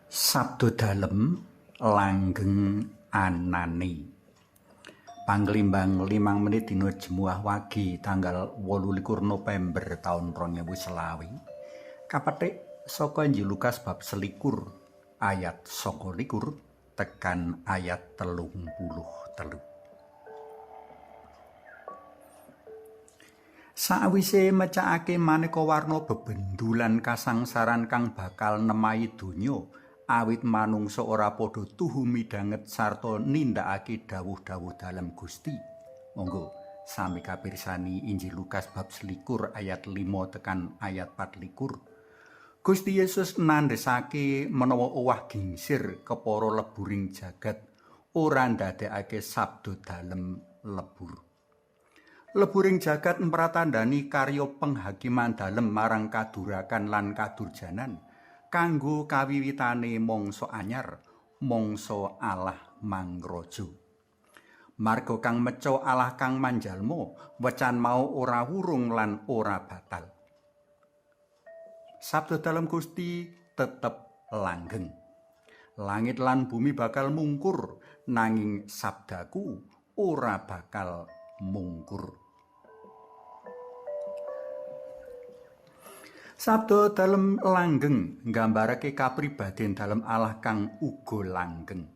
Sabda dalem langgeng anane. Panglimbang 5 menit dina Jemuah Wage tanggal 28 November taun 2020. Kapetik saka Injil Lukas bab 21 ayat 29 tekan ayat 33. Sawise mecakake maneka warna bebendu lan kasangsaran kang bakal nemahi donya, awit manungsa ora padha tuhu midhanget sarta nindakake dawuh-dawuh dalem Gusti. Monggo sami kapirsani Injil Lukas bab 21 ayat 5 tekan ayat 24. Gusti Yesus nandhesake menawa owah gingsir kepara leburing jagat ora ndadekake sabda dalem lebur. Leburing jagat mratandani karya penghakiman dalem marang kadurakan lan kadurjanan kanggo kawiwitane mangsa anyar, mangsa Allah mangraja. Marga kang meca Allah kang manjalma, wecan mau ora wurung lan ora batal. Sabda dalem Gusti tetep langgeng. Langit lan bumi bakal mungkur, nanging sabdaku ora bakal mungkur. Sabda dalem langgeng nggambarake kapribaden dalem Allah kang uga langgeng.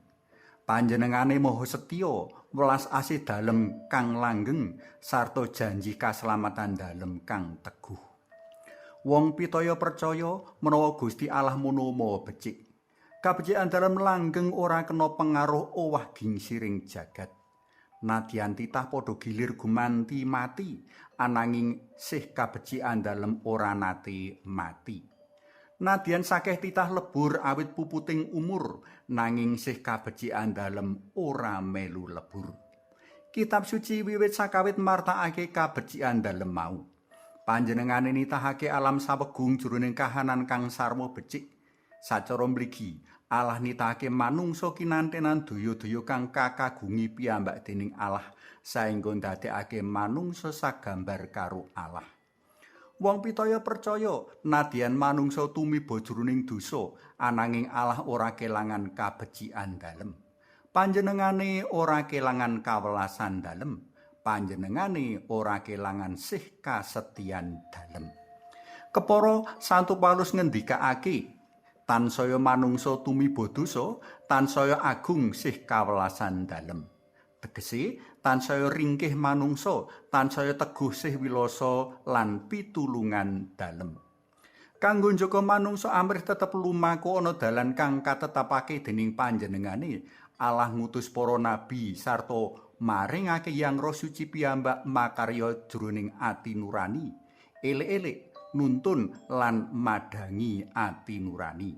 Panjenengane maha setya, welas asih dalem kang langgeng sarta janji kaselamatan dalem kang teguh. Wong pitaya percaya menawa Gusti Allah mono maha becik. Kabecikan dalem langgeng ora kena pengaruh owah gingsiring jagat. Nadyan titah padha gilir gumanti mati, ananging sih kabecikan dalem ora nate mati. Nadyan sakeh titah lebur awit puputing umur, nanging sih kabecikan dalem ora melu lebur. Kitab suci wiwit sakawit martakake kabecikan dalem mau. Panjenengane nitahake alam sawegung jroning kahanan kang sarwa becik. Sacara mligi, Allah nitahake manungsa kinantenan daya-daya kang kakagungi piyambak dening Allah saengga ndadekake manungsa sagambar karo Allah. Wong pitaya percaya nadyan manungsa tumiba jroning dosa, ananging Allah ora kelangan kabecikan dalem. Panjenengane ora kelangan kawelasan dalem, panjenengane ora kelangan sih kasetian dalem. Kepara Santo Paulus ngendikake, tansaya manungsa tumiba dosa, tansaya agung sih kawelasan dalem. Tegese tansaya ringkih manungsa, tansaya teguh sih wilasa lan pitulungan dalem. Kanggo njaga manungsa amrih tetep lumaku ana dalan kang katetapake dening panjenengane, Allah ngutus para nabi sarta maringake Yang Roh Suci piyambak makarya jroning ati nurani. Elek-elek nuntun lan madangi ati nurani.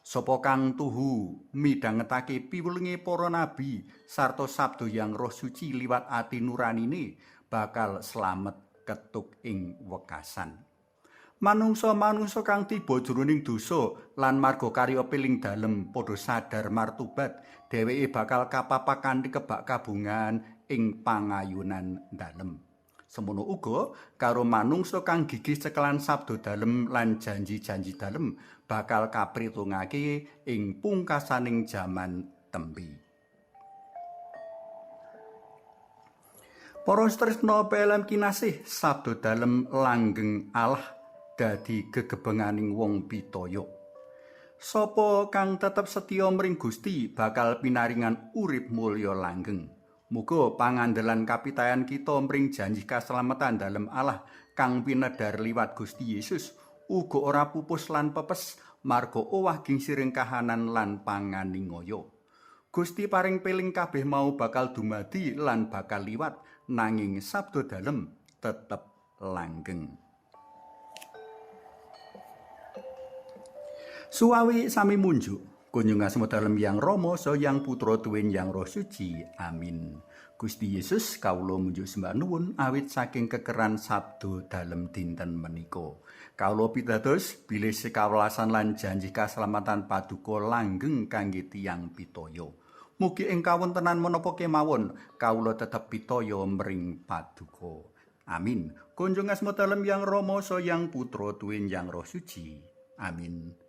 Sapa kang tuhu midhangetake piwulinge para nabi sarta sabda Yang Roh Suci liwat ati nuranine bakal slamet ketuk ing wekasan. Manungsa-manungsa kang tiba jroning dosa lan marga karya piling dalem padha sadar martubat, dheweke bakal kapapak kanthi kebak kabungan ing pangayunan dalem. Semono uga karo manungsa kang gigih cekelan sabda dalem lan janji-janji dalem bakal kapritungake ing pungkasaning jaman tembe. Para tresna PLM kinasih, sabda dalem langgeng Allah dadi gegebenganing wong pitaya. Sapa kang tetep setya mring Gusti bakal pinaringan urip mulya langgeng. Muga pangandelan kapitayan kita mring janji kaslametan dalem Allah kang pinedhar liwat Gusti Yesus uga ora pupus lan pepes marga owah gingsiring kahanan lan panganingaya. Gusti paring peling kabeh mau bakal dumadi lan bakal liwat, nanging sabda dalem tetep langgeng. Suwawi sami munjuk. Kunjung asma dalem Yang Rama, saha Yang Putra tuwin Yang Roh Suci. Amin. Gusti Yesus, kawula munjuk sembah nuwun awit saking kekeran sabda dalem dinten menika. Kawula pitados bilih sekawelasan lan janji kaselamatan paduka langgeng kangge tiyang pitaya. Mugi ing kawontenan menapa kemawon kawula tetep pitaya mring paduka. Amin. Kunjung asma dalem Yang Rama, saha Yang Putra tuwin Yang Roh Suci. Amin.